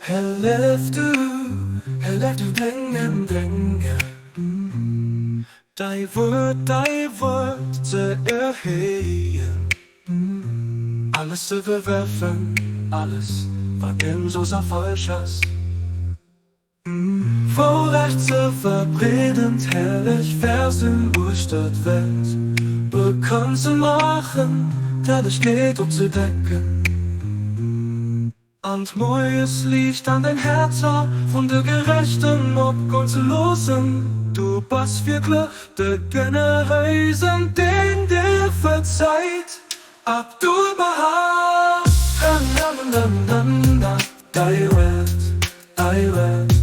Hëllef du, hëllef du dengem Dénger, däi Wuert, däi Wuert ze erhéien, alles ze verwerfen, alles, wat ëmsoss a falsch ass. D'Wourecht ze verbreeden, d'helleg Versen uechter d'Welt bekannt ze maachen, d'Hellegkeet opzedecken an d'Moiesliicht an den Häerzer vun de Gerechten opgoen ze loossen. Du bass wierklech de Generéisen, deen dir verzeit. Abdu'l-Bahá. Dei Welt, dei Welt,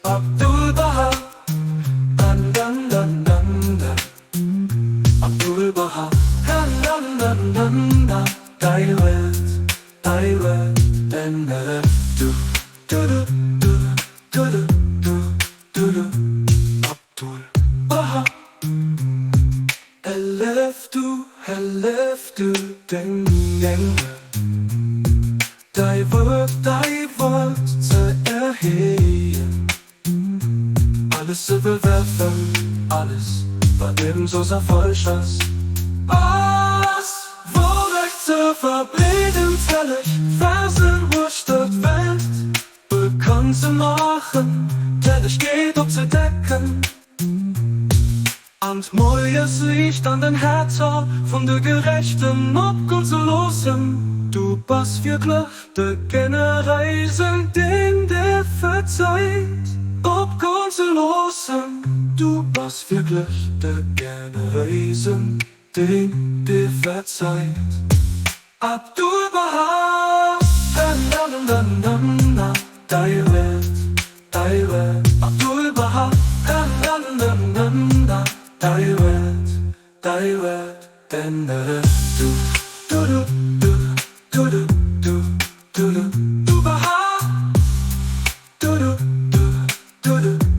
Abdu'l-Bahá, dan dan dan dan da, Abdu'l-Bahá, dan dan dan dan da, dei Welt, dei Welt, den de du du du du du du du du du Abdu'l-Bahá. Hëllef du, hëllef du dengem Dénger. Däi Wuert, däi Wuert ze erhéien, Alles ze bewerfen, alles, wat ëmsoss a falsch ass, ass Wourecht ze verbreeden, d'helleg Versen uechter d'Welt bekannt ze maachen, d'Hellegkeet opzedecken. An d'Moiesliicht an den Häerzer vun de Gerechten opgoen ze loossen. Du bass wierklech de Generéisen, deen dir verzeit, opgoen ze loossen. Du bass wierklech de Generéisen, deen dir verzeit. Abdu'l-Bahá, Dei Welt, dei Welt, Abdu'l-Bahá, Dei Welt, dei Welt, denn du, du, du, du, du, du, du, du, du, Bahá, du, du, du, du, du.